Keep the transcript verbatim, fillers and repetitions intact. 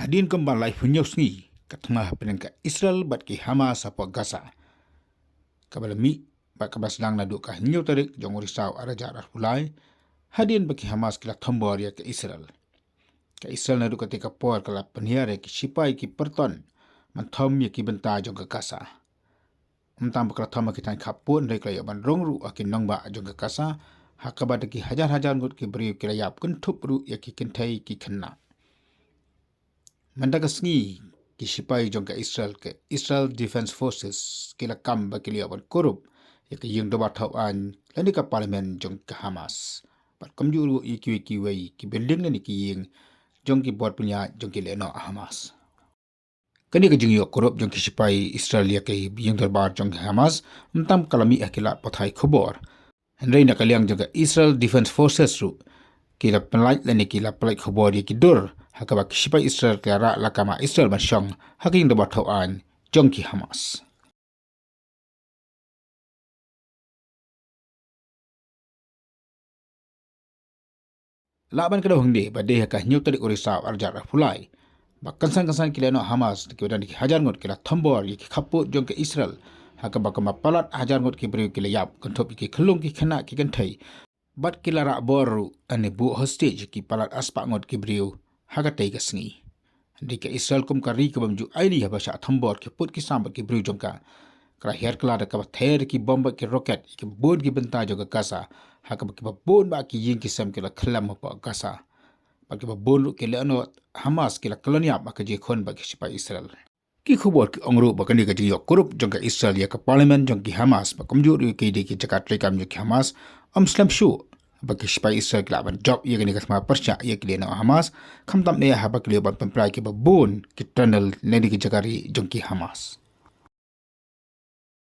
Hadien kumba laiphew hynñiew sngi ka thma hapdeng ka Israel bad ki Hamas hapoh Gaza, kaba la mih bad kaba sdang naduh ka hynñiew tarik jong u Risaw arhajar arphew lai, hadien ba ki Hamas ki la thombor ïa ka Israel. Ka Israel naduh katei ka por ka la pynhiar ïa ki shipai ki pyrthon ban thom ïa ki bynta jong ka Gaza. Ym tang ba ka la thom ha ki thaiñ khappud, hynrei ka la ïoh ban rung ruh ha ki nongbah jong ka Gaza, ha kaba da ki hajar hajar ngut ki briew ki la ïap, kynthup ruh ïa ki kynthei ki khynnah. Mynta ka sngi ki shipai jong ka Israel, ka Israel Defense Forces, ki la kam ba ki la ïoh ban kurup ïa ka ïing dorbar thaw aiñ lane ka parliament jong ka Hamas, bad kumjuh ruh ïa kiwei kiwei ki building lane ki ïing jong ki bor pynïaid jong ki lehnoh Hamas. Kane ka jingïoh kurup jong ki shipai Israel ïa ka ïing dorbar jong ki Hamas ym tang ka la mih ha ki lad pathai khubor, hynrei na ka liang jong ka Israel Defense Forces ruh ki la pynlait lane ki la pynlait khubor ïa ki dur ha kaba ki shipai Israel ki la rah lakam ha Israel ban shong ha ka ïing dorbar thaw aiñ jong ki Hamas. Lah ban kdew hangne ba dei ha ka hynñiew tarik u Risaw arhajar arphew lai ba kynsan kynsan ki lehnoh Hamas kiba don ki hajar ngut ki la thombor ïa ki khappud jong ka Israel, ha kaba kumba palat hajar ngut ki briew ki la ïap, kynthup ïa ki khyllung ki khynnah ki kynthei, bad ki la rah bor ruh lane buh hostage ïa ki palat arspah ngut ki briew ha katei ka sngi. Hynrei ka Israel kum ka ri kaba ym ju aili haba shah thombor ki pud ki sam bad ki briew jong ka, ka la hiar kylla da kaba ther ki bom bad ki rocket ïa kiba bun ki bynta jong ka Gaza, ha kaba kiba bun bah ki ïing ki sem ki la khyllem hapoh Gaza, bad kiba bun ruh ki lehnoh Hamas ki la kyllon ïap ha ka jingkhun bad ki shipai Israel. Ki khubor ki ong ruh ba kane ka jingïoh kurup jong ka Israel ïa ka parliament jong ki Hamas, bad kumjuh ruh ïa ki dei ki jaka treikam jong ki Hamas, ym slem shuh ba ki shipai Israel ki lah ban jop ïa kane ka thma pyrshah ïa ki lehnoh Hamas, khamtam eh haba ki la ïoh ban pynpra ïa kiba bun ki tunnel lane ki jaka rieh jong ki Hamas.